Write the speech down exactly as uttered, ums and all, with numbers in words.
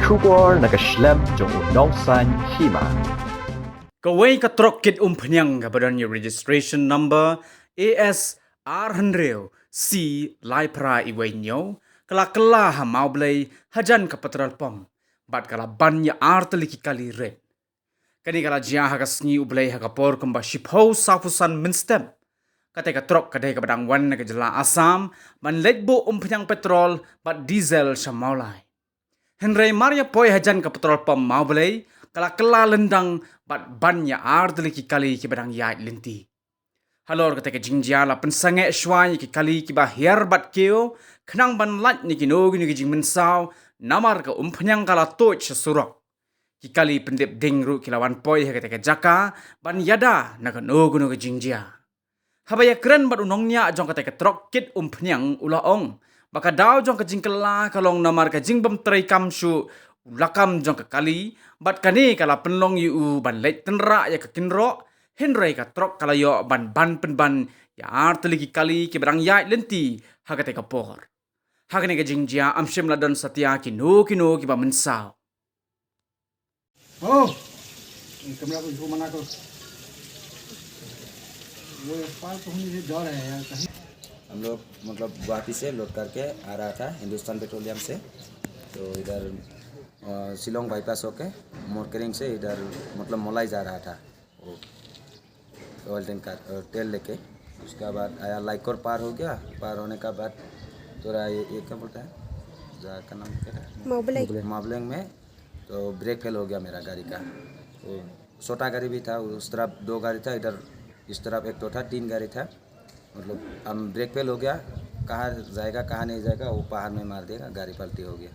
Khubor na ka shlem jong u Nongsaiñ Hima. Kawei ka trok kit umphniang kaba don ïa registration number A S ar hynriew C lai phra iwei hynñiew ka la kylla ha Mawblei hajan ka petrol pump bad ka la ban ïa artylli ki kali rit. Kane ka la jia ha ka sngi U Blei ha ka por kumba shiphew sawphew san mynstep. Kata ka trok ka dei kaba dang wan na ka jylla Assam ban leit buh umphniang petrol bad diesel sha Mawlai. Hynrei mar ïa poi hajan ka petrol pump Mawblei ka la kylla lyndang bad ban ïa artylli ki kali kiba dang ïaid lynti. Halor kata ka jingjia la pynsangeh shuwa ïa ki kali kiba hiar bad kiew khnang ban lait na kino kino ki jingmynsaw namar ka umphniang ka la tuid sha surok. Ki kali pyndep ding ruh ki la wan poi ha kata ka jaka ban ïada na kano kano ka jingjia. Haba ïakren bad u nongñiah jong kata ka trok kit umphniang u la ong ba ka daw jong ka jingkylla ka long namar ka jingbym treikam shuh u lakam jong ka kali bad kane ka la pynlong ïa u ban leit tynrah ïa ka kynroh, hynrei ka trok ka la ïoh ban ban pynban ïa artylli ki kali kiba dang ïaid lynti ha kata ka por. Ha kane ka jingjia ym shym la don satia kino kino kiba mynsaw. ओ, ये कमरा को इसको मना करो। वो एक्सपायर तो होने से डर है यार, कहीं। हम लोग मतलब गुवाहाटी से लोड करके आ रहा था हिंदुस्तान पेट्रोलियम से। तो इधर शिलोंग बाईपास होके मोरकेरिंग से इधर मतलब मोलाई जा रहा था। ऑयल टैंकर, तेल लेके। उसके बाद आया लाइकोर पार हो गया। पार होने का बाद थोड़ा ये, ये क्या बोलता है, जगह का नाम क्या था? मावबलेंग। मावबलेंग में तो ब्रेक फेल हो गया मेरा गाड़ी का। वो छोटा गाड़ी भी था, उस तरफ दो गाड़ी था, इधर इस तरफ एक तो था, तीन गाड़ी था। मतलब हम ब्रेक फेल हो गया, कहाँ जाएगा कहाँ नहीं जाएगा, वो पहाड़ में मार देगा, गाड़ी पलटी हो गया।